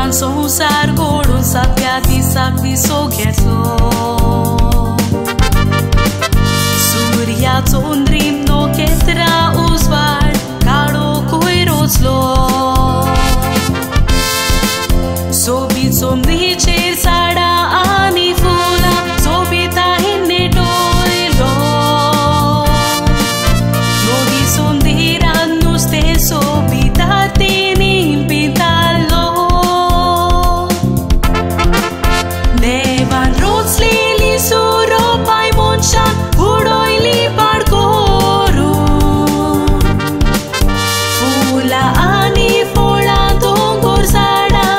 देवान संवसार घडोवन सातव्या दिसाक विसो घेतलो. सुर्या चंद्रीम नखेत्रां उजवाड काळोखूय रोचलो. सोबीत जमनीचेर झाडां आनी फुलां सोबितायेन नेटयलो. नदी सुंदरान नुस्तें सोबितायेन पितालो. देवान रोचलेली सोरोपाय मनशान उडयली पाड करून. फुलां आनी फळां दोंगर झाडां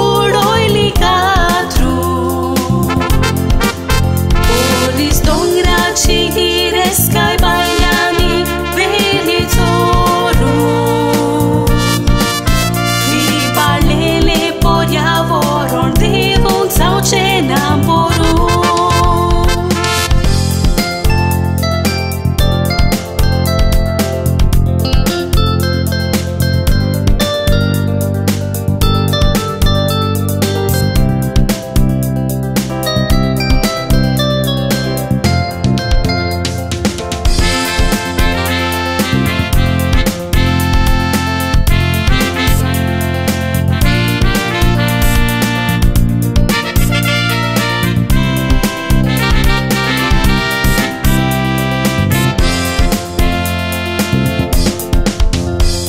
उडयली कातरून. पोलीस दोंगराची गिरेस्तकाय बायलांनी व्हेली चोरून. विपाळलेलें पर्यावरण देवूंक जावचें ना पोरून.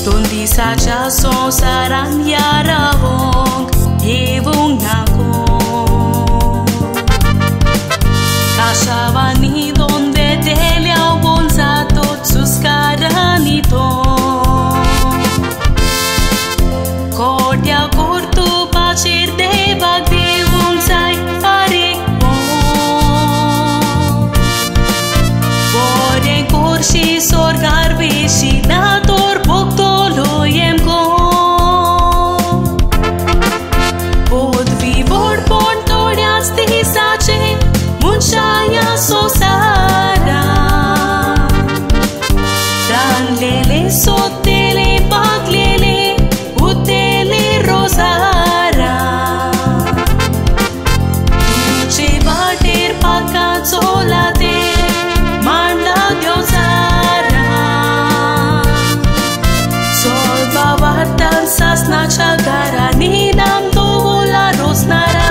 दोन दिसाच्या संवसारान ह्या रावोंक येवंक ना कोण. काशावांनी दोन वेतेल्या बोनजातो सुस्कारांनी तो. खोट्या कर्तुपाचेर देवाक दिवंक जाय फारीकपण. बरें करशी स्वर्गार वेशी ना तर भोगतलो येमको. पदवी व्हडपण थोड्याच दिसाचें मनशां ह्या संवसारांत. रांदलेलें सोदलेलें बागलेलें उरतलें रोजारां. तुजे वाटेर पाकां चोला तें मांडला देंवचारां. चोलपा वार्तान सासणाच्या घरांनी नाम दवरला रोजनारां.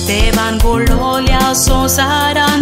देवान घडोवल्या संवसारान